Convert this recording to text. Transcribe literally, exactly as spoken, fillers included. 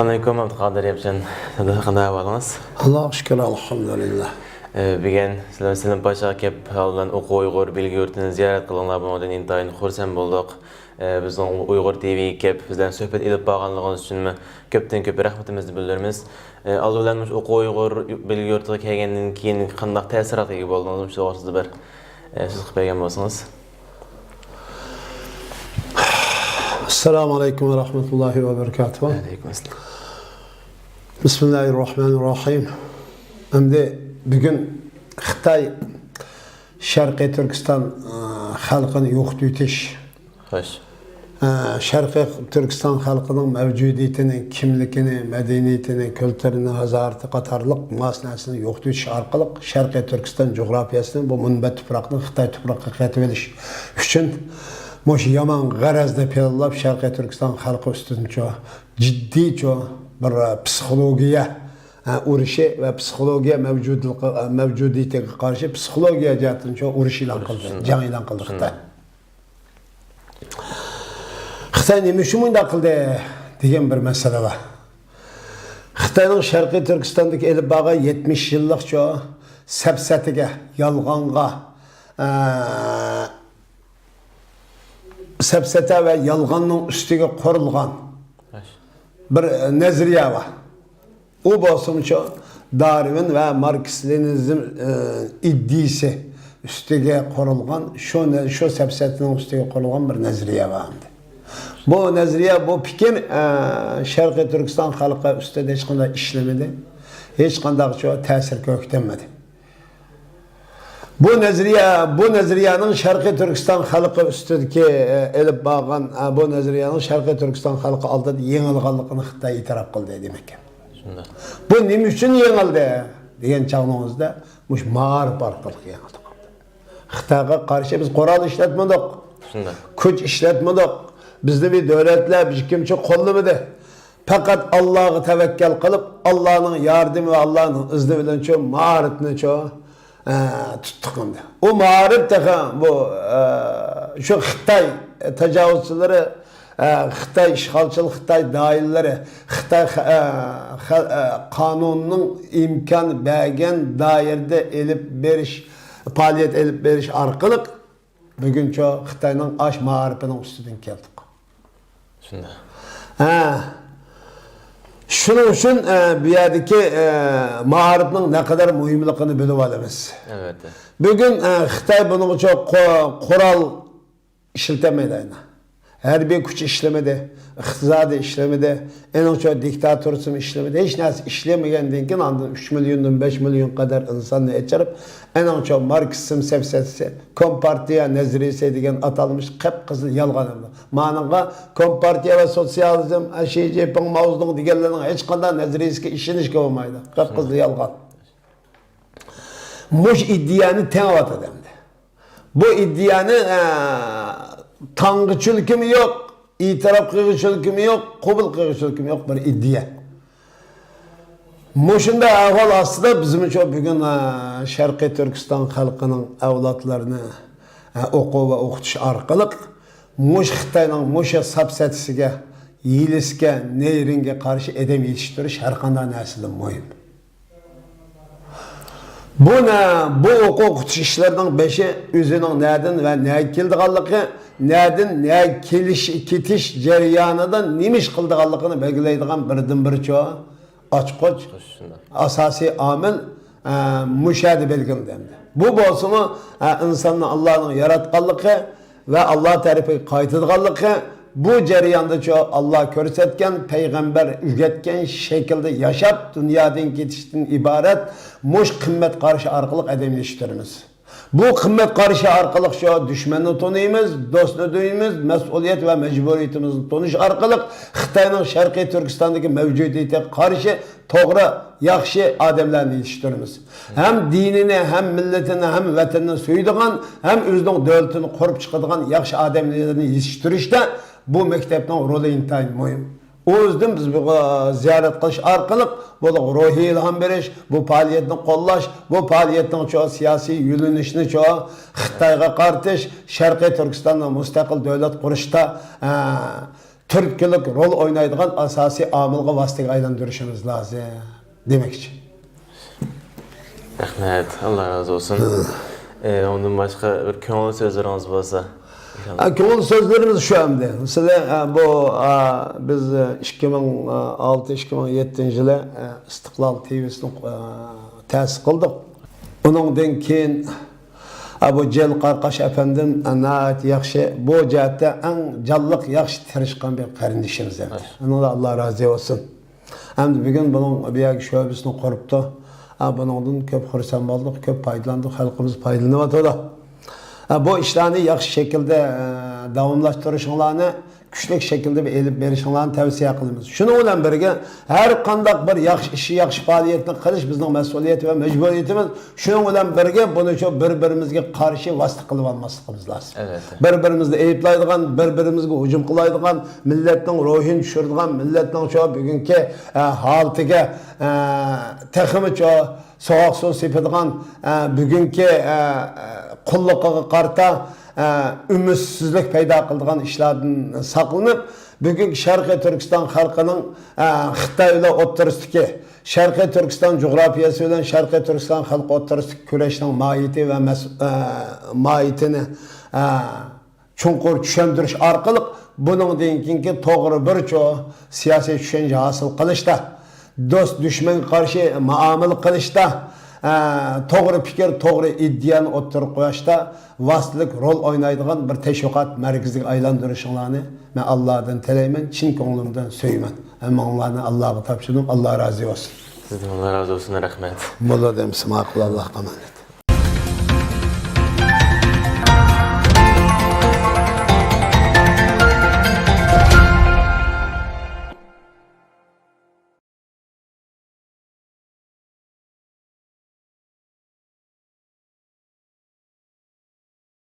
ئەسسالامۇئەلەيكۇم، ئابدۇقادىر ياپچان. قانداق ئەھۋالىڭىز؟ ئاللاغا شۈكۈر، ئەلھەمدۇلىللا. ئە، بۈگۈن سىلەر سېلىم پاشاغا كېلىپ، ھال بىلەن ئوقۇ ئۇيغۇر بىلگە يۇرتىنى زىيارەت قىلغانلار، بۇنىڭدىن ئىنتايىن خۇرسەن بولدۇق. ئە، بىزنىڭ ئۇيغۇر تىۋىگە كېلىپ، بىز بىلەن سۆھبەت ئېلىپ بارغانلىقىڭىز ئۈچۈنمۇ كۆپتىن كۆپ رەھمىتىمىزنى بىلدۈرىمىز. ئە، ئالدى بىلەن مۇشۇ ئوقۇ ئۇيغۇر بىلگە يۇرتىغا كەلگەندىن كېيىن قانداق تەسىراتقا ئىگە بولدىڭىز؟ مۇشۇ توغرىسىدا بىر، ئە، سۆز قىلىپ بەرگەن بولسىڭىز. ئەسسالامۇئەلەيكۇم ۋە رەھمەتۇللاھى ۋە بەرىكاتۇھۇ. ۋەئەلەيكۇم ئەسسالام. بىسمىللاھىررەھمانىررەھىم. ئەمدى بۈگۈن خىتاي شەرقىي تۈركىستان، ئە، خەلقىنى يوقىتىۋېتىش، خوش. ئە، شەرقىي تۈركىستان خەلقىنىڭ مەۋجۇدىيىتىنى، كىملىكىنى، مەدەنىيىتىنى، كۈلتۈرىنى، ھازارىتى قاتارلىق ماس نەرسىنى يوقىتىۋېتىش ئارقىلىق شەرقىي تۈركىستان جۇغراپىيەسىنى، بۇ مۇنبەت تۇپراقنى خىتاي تۇپرىقىغا قېتىۋېلىش ئۈچۈن مۇشۇ يامان غەرەزنى پىلانلاپ، شەرقىي تۈركىستان خەلقى ئۈستىدىن شۇ جىددىي شۇ بىر پسىخولوگىيە، ئە، ئۇرۇشى ۋە پسىخولوگىيە مەۋجۇتلۇقى، ئە، مەۋجۇدىيىتىگە قارشى پسىخولوگىيە جەھەتتىن شۇ ئۇرۇش ئېلان قىلدى، جەڭ ئېلان قىلدى خىتاي. خىتاي نېمە ئۈچۈن مۇنداق قىلدى دېگەن بىر مەسىلە بار. خىتاينىڭ شەرقىي تۈركىستاندىكى ئېلىپ بارغان يەتمىش يىللىق شۇ سەپسەتىگە، يالغانغا، ئە، سەپسەتە ۋە يالغاننىڭ ئۈستىگە قۇرۇلغان بىر نەزەرىيە بار. ئۇ بولسىمۇ شۇ دارۋىن ۋە ماركس-لېنىنىزم، ئى، ئىدىيىسى ئۈستىگە قۇرۇلغان، شۇ نە-، شۇ سەپسەتىنىڭ ئۈستىگە قۇرۇلغان بىر نەزەرىيە بار ئەمدى. بۇ نەزەرىيە، بۇ پىكىر، ئە، شەرقىي تۈركىستان خەلقى ئۈستىدە ھېچقانداق ئىشلىمىدى، ھېچقانداق شۇ تەسىر كۆرسەتمىدى. بۇ نەزەرىيە، بۇ نەزەرىيەنىڭ شەرقىي تۈركىستان خەلقى ئۈستىدىكى، ئە، ئېلىپ بارغان، ئە، بۇ نەزەرىيەنىڭ شەرقىي تۈركىستان خەلقى ئالدىدا يېڭىلغانلىقىنى خىتاي ئېتىراپ قىلدى دېمەك. شۇنداق. بۇ نېمە ئۈچۈن يېڭىلدى دېگەن چاغنىڭىزدا مۇشۇ مائارىپ ئارقىلىق يېڭىلدى. خىتايغا قارشى بىز قورال ئىشلەتمىدۇق. شۇنداق. كۈچ ئىشلەتمىدۇق. بىزنى بىر دۆلەتلەر بىر كىمچە قوللىمىدى. پەقەت ئاللاغا تەۋەككەل قىلىپ، ئاللانىڭ ياردىمى ۋە ئاللانىڭ ئىزنى بىلەن شۇ مائارىپنى شۇ، ئە، تۇتتۇق ئەمدى. ئۇ مائارىپ تېخى بۇ، ئە، شۇ خىتاي تاجاۋۇزچىلىرى، ئە، خىتاي ئىشغالچىلىرى، خىتاي دائىرىلىرى، خىتاي خە-، ئە، خە-، ئە، قانۇننىڭ ئىمكان بەرگەن دائىرىدە ئېلىپ بېرىش، پائالىيەت ئېلىپ بېرىش ئارقىلىق بۈگۈنچە خىتاينىڭ ئاش مائارىپىنىڭ ئۈستىدىن كەلدۇق. شۇنداق. ھە. شۇنىڭ ئۈچۈن، ئە، بۇ يەردىكى، ئە، مائارىپنىڭ نەقەدەر مۇھىملىقىنى بىلىۋالىمىز. ئەلۋەتتە. بۈگۈن، ئە، خىتاي بۇنىڭغىچە قو-، قورال ئىشلىتەلمەيدۇ ئەمدى. ھەربىي كۈچ ئىشلىمىدى، ئىقتىسادى ئىشلىمىدى. ئېنىڭچە دىكتاتورىزم ئىشلىمىدى. ھېچ نەرسە ئىشلىمىگەندىن كېيىن ئاندىن ئۈچ مىليوندىن بەش مىليون قەدەر ئىنساننى ئەچىرىپ، ئېنىڭچە ماركسىزم سەپسەتىسى، كومپارتىيە نەزەرىيىسى دېگەن ئاتالمىش قىپقىزىل يالغان ئەمدى. مانىڭغا كومپارتىيە ۋە سوتسىيالىزم، شى جىنپىڭ، ماۋزېدۇڭ دېگەنلەرنىڭ ھېچقانداق نەزەرىيىسىگە ئىشىنىشكە بولمايدۇ. قىپقىزىل يالغان. مۇشۇ ئىدىيەنى تېڭىۋاتىدۇ ئەمدى. بۇ ئىدىيەنى، ئە، تاڭغۇچىلىكىمۇ يوق، ئېتىراپ قىلغۇچىلىكىمۇ يوق، قوبۇل قىلغۇچىلىكىمۇ يوق بىر ئىدىيە. مۇشۇنداق ئەھۋال ئاستىدا بىزمۇ شۇ بۈگۈن، ئە، شەرقىي تۈركىستان خەلقىنىڭ ئەۋلادلىرىنى، ئە، ئوقۇ ۋە ئوقۇتۇش ئارقىلىق مۇشۇ خىتاينىڭ مۇشۇ ساپسەتىسىگە، ھىيلىسىگە، نەيرىڭگە قارشى ئادەم يېتىشتۈرۈش ھەرقانداق نەرسىدىن مۇھىم. بۇ نە-، بۇ ئوقۇتۇش ئىشلىرىنىڭ بېشى ئۆزىنىڭ نەدىن ۋە نەگە كېلىدىغانلىقى، نەدىن نەگە كېلىش، كېتىش جەريانىدا نېمە ئىش قىلىدىغانلىقىنى بەلگىلەيدىغان بىردىنبىر چو-، ئاچقۇچ، شۇنداق. ئاساسىي ئامىل، ئە، مۇشۇ يەردە بەلگىلىنىدۇ. بۇ بولسىمۇ، ئە، ئىنساننى ئاللانىڭ ياراتقانلىقى، ۋە ئاللا تەرىپىگە قايتىدىغانلىقى، بۇ جەرياندىچۇ ئاللا كۆرسەتكەن، پەيغەمبەر ئۆگەتكەن شەكىلدە ياشاپ، دۇنيادىن كېتىشتىن ئىبارەت مۇشۇ قىممەت قارىشى ئارقىلىق ئادەم يېتىشتۈرىمىز. بۇ قىممەت قارىشى ئارقىلىق شۇ دۈشمەننى تونۇيمىز، دوستنى تونۇيمىز، مەسئۇلىيەت ۋە مەجبۇرىيىتىمىزنى تونۇش ئارقىلىق خىتاينىڭ شەرقىي تۈركىستاندىكى مەۋجۇدىيىتىگە قارشى توغرا، ياخشى ئادەملەرنى يېتىشتۈرىمىز. ھەم دىنىنى، ھەم مىللىتىنى، ھەم ۋەتىنىنى سۆيىدىغان، ھەم ئۆزىنىڭ دۆلىتىنى قۇرۇپ چىقىدىغان ياخشى ئادەملەرنى يېتىشتۈرۈشتە بۇ مەكتەپنىڭ رولى ئىنتايىن مۇھىم. ئۇ ئۆزىدىن بىز بۇ زىيارەت قىلىش ئارقىلىق بۇلارغا روھىي ئىلھام بېرىش، بۇ پائالىيەتنى قوللاش، بۇ پائالىيەتنىڭچۇ سىياسىي يۆنىلىشىنىچۇ خىتايغا قارىتىش، شەرقىي تۈركىستاندا مۇستەقىل دۆلەت قۇرۇشتا، ئە، تۈرتكىلىك رول ئوينايدىغان ئاساسىي ئامىلغا، ۋاسىتىگە ئايلاندۇرۇشىمىز لازىم دېمەكچى. رەھمەت، ئاللا رازى بولسۇن. ئە، ئۇندىن باشقا بىر كۆڭۈل سۆزلىرىڭىز بولسا. ئە، كۆڭۈل سۆزلىرىمىز شۇ ئەمدى. مەسىلەن، ئە، بۇ، ئە، بىز، ئە، ئىككى مىڭ ئالتە، ئىككى مىڭ يەتتىنچى يىلى، ئە، ئىستىقلال تىۋىسىنى، ئە، تەسىس قىلدۇق. ئۇنىڭدىن كېيىن، ئە، بۇ جېلىل قاراقاش ئەپەندىم، ئە، ناھايىتى ياخشى، بۇ جەھەتتە ئەڭ جانلىق، ياخشى تىرىشقان بىر قېرىندىشىمىز ئەمدى. ئۇنىڭدىن ئاللا رازى بولسۇن. ئەمدى بۈگۈن بۇنىڭ بۇ يەرگە شۆبىسىنى قۇرۇپتۇ. ھە، بۇنىڭدىن كۆپ خۇرسەن بولدۇق، كۆپ پايدىلاندۇق، خەلقىمىز پايدىلىنىۋاتىدۇ. ھە، بۇ ئىشلارنى ياخشى شەكىلدە، ئە، داۋاملاشتۇرۇشۇڭلارنى، كۈچلۈك شەكىلدە ئېلىپ بېرىشىڭلارنى تەۋسىيە قىلىمىز. شۇنىڭ بىلەن بىرگە، ھەر قانداق بىر ياخشى ئىشى، ياخشى پائالىيەتنى قىلىش بىزنىڭ مەسئۇلىيىتى ۋە مەجبۇرىيىتىمىز. شۇنىڭ بىلەن بىرگە، بۇنى شۇ بىر-بىرىمىزگە قارشى ۋاسىتە قىلىۋالماسلىقىمىز لازىم. ئەلۋەتتە. بىر-بىرىمىزنى ئەيىبلەيدىغان، بىر-بىرىمىزگە ھۇجۇم قىلايدىغان، مىللەتنىڭ روھىنى چۈشۈرىدىغان، مىللەتنىڭ شۇ بۈگۈنكى، ئە، ھالىتىگە، ئە، تېخىمۇ شۇ سوغۇق سۇ سېپىدىغان، ئە، بۈگۈنكى، ئە، قۇللۇقىغا قارىتا، ئە، ئۈمىدسىزلىك پەيدا قىلىدىغان ئىشلاردىن ساقلىنىپ، بۈگۈنكى شەرقىي تۈركىستان خەلقىنىڭ، ئە، خىتاي بىلەن ئوتتۇرىسىدىكى، شەرقىي تۈركىستان جۇغراپىيەسى بىلەن شەرقىي تۈركىستان خەلقى ئوتتۇرىسىدىكى كۈرەشنىڭ ماھىيىتى ۋە مەس-، ئە، ماھىيىتىنى، ئە، چوڭقۇر چۈشەندۈرۈش ئارقىلىق، بۇنىڭدىن كېيىنكى توغرا بىر چو سىياسىي چۈشەنچە ھاسىل قىلىشتا، دوست-دۈشمەنگە قارشى مۇئامىلە قىلىشتا، ئە، توغرا پىكىر، توغرا ئىدىيەنى ئوتتۇرىغا قويۇشتا ۋاسىتىلىك رول ئوينايدىغان بىر تەشۋىقات مەركىزىگە ئايلاندۇرۇشۇڭلارنى مەن ئاللادىن تىلەيمەن، چىن كۆڭلۈمدىن سۆيىمەن. ھەممىڭلارنى ئاللاغا تاپشۇردۇم، ئاللا رازى بولسۇن. سىزدىن ئاللا رازى بولسۇن، رەھمەت. موللا دەمسە ماقۇل، ئاللاغا ئامانەت.